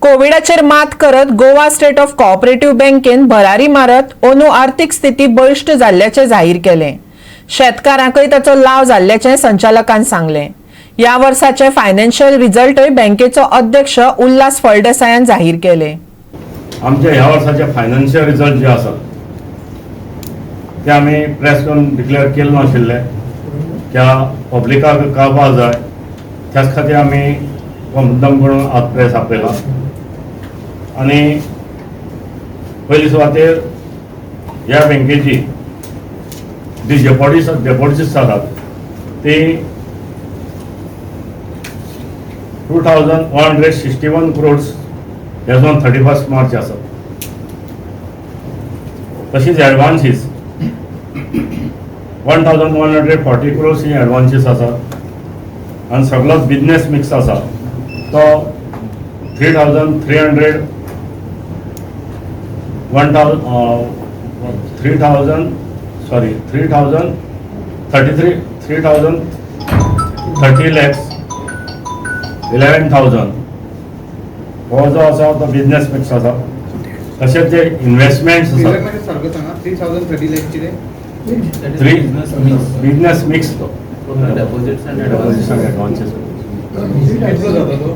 कोविडाचेर मात करत Goa state of cooperative बँकेन भरारी मारत अंदू आर्थिक स्थिती बळिश्ट जाल्ल्याचें जाहीर केलें. शेतकारांकय ताचो लाव जाल्ल्याचें संचालकान सांगलें. ह्या वर्साचे फायनान्शियल रिझल्टय बँकेचो अध्यक्ष उल्हास फळदेसायान जाहीर केले. आमच्या ह्या वर्साचे फायनान्शियल रिजल्ट जे आसात ते आमी प्रेस करून डिक्लेअर केले नाशिल्ले. त्या पब्लिकाक कळपाक जाय, त्याच खातीर आमी मुद्दम करून आज प्रेस आपयला. आनी पयली सुवातेर ह्या बँकेची जी डेपॉझिट्स आसात ती 2,161 crores as on 31st March आसात. तशीच advances 1,140 crores ही एडवान्सीस आसात. आनी सगळोच बिजनेस मिक्स आसा तो three thousand three hundred one thousand three thousand sorry 3,033 3,030 lakhs 11,000 हो जो आसा तो बिजनेस मिक्स आसा. तशेंच जे इन्वेस्टमेंट्स आसात. फिगर सारको सांगा, 3,030 लॅक कितें? थ्री बिजनेस मिक्स तो Deposits and deposits and advances. कितलो जाता तो?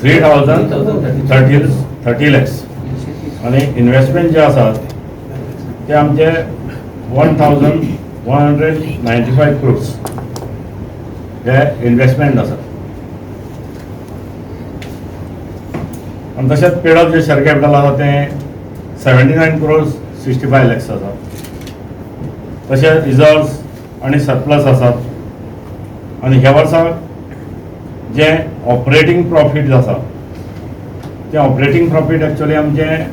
3,030 30 lakhs. आनी इन्वेस्टमेंट जे आसात ते आमचे 1,195 crores हे इन्वेस्टमेंट आसात. आनी तशेंच पेड अप जे शेअर कॅपिटल आसा तें 79 crores 65 lakhs आसा. तशेंच रिजर्व्स आनी सरप्लस आसात. आनी ह्या वर्सा जें ऑपरेटींग प्रॉफीट आसा तें ऑपरेटींग प्रॉफीट एक्चुअली आमचें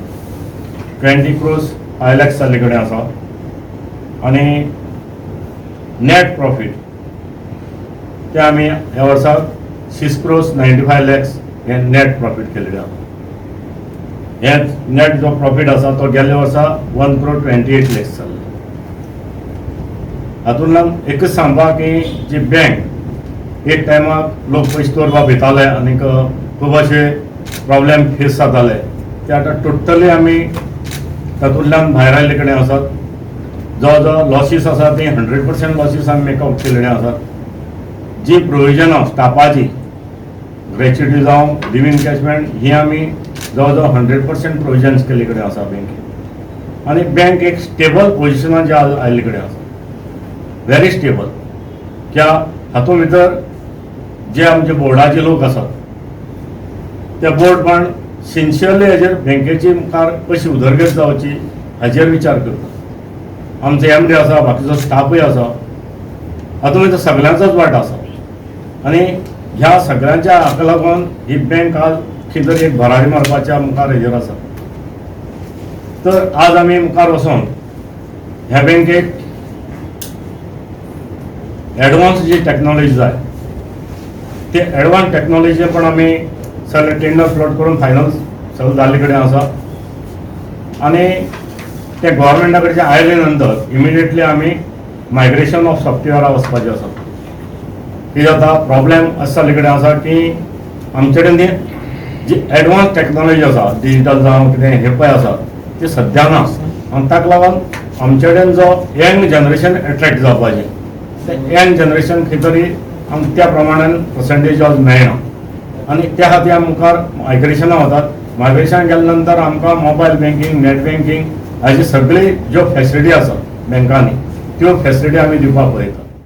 20 क्रोर्स 5 लॅक्स जाल्ले कडेन आसा. आनी नॅट प्रॉफीट तें आमी ह्या वर्साक 6 crores 95 lakhs हें नॅट प्रॉफीट केल्लें आसा. हें नॅट जो प्रॉफीट आसा तो गेल्ल्या वर्सा 1 क्रोर 28 लॅक्स जाल्लो. हातूंतल्यान एकच सांगपाक की जी बँक एक टायमाक लोक पयशे दवरपाक भिताले आनीक खूब अशे प्रॉब्लेम फेस जाताले, ते आतां टोटली आमी तातूंतल्यान भायर आयिल्ले कडेन आसात. जवळ जवळ लॉसीस आसा ती 100% लॉसीस आमी मेकअप केल्ले आसात. जी प्रोविजनां स्टाफाची, ग्रॅच्युटी जावं, लिव्ह इनकॅशमेंट, ही आमी जवळ जवळ 100% प्रोविजन्स केल्ले कडेन आसा बँकेत. आनी बँक एक स्टेबल पोजिशनान जे आयिल्ले कडेन आसा, व्हेरी स्टेबल. त्या हातूंत भितर जे आमचे बोर्डाचे लोक आसात ते बोर्ड पण सिन्सियरली हेजेर बँकेची मुखार कशी उदरगत जावची हाजेर विचार करता. आमचे एम डी आसा, बाकीचो स्टाफूय आसा, हातूंत भितर सगळ्यांचोच वांटो आसा. आनी ह्या सगळ्यांच्या हाका लागून ही बँक आज खंय तरी एक भरारी मारपाच्या मुखार हेजेर आसा. तर आज आमी मुखार वचोन ह्या बँकेक एडवान्स जी टॅक्नॉलॉजी जाय ते एडवान्स टॅक्नॉलॉजी पण आमी सगळे टेंडर फ्लोट करून फायनल सगळें जाल्ले कडेन आसा. आनी ते गोवोरमेंटा कडच्यान आयले नंतर इमिडिएटली आमी मायग्रेशन ऑफ सॉफ्टवेअरा वचपाचें आसा. कितें जाता, प्रॉब्लेम अशें जाल्ले कडेन आसा की आमचे कडेन ती जी एडवान्स टॅक्नॉलॉजी आसा, डिजिटल जावं कितें हें पळय आसा, ती सद्या ना. आनी ताका लागून आमचे कडेन जो यंग जनरेशन एट्रेक्ट जावपाचें तें यंग जनरेशन खंय तरी आमकां त्या प्रमाणान पर्संटेज आज मेळना. आनी त्या खातीर आमी मुखार मायग्रेशना वतात. मायग्रेशन गेल्या नंतर आमकां मोबायल बँकींग, नॅट बँकींग हाजी सगळी ज्यो फॅसिलिटी आसा बँकांनी, त्यो फॅसिलिटी आमी दिवपाक पळयतात.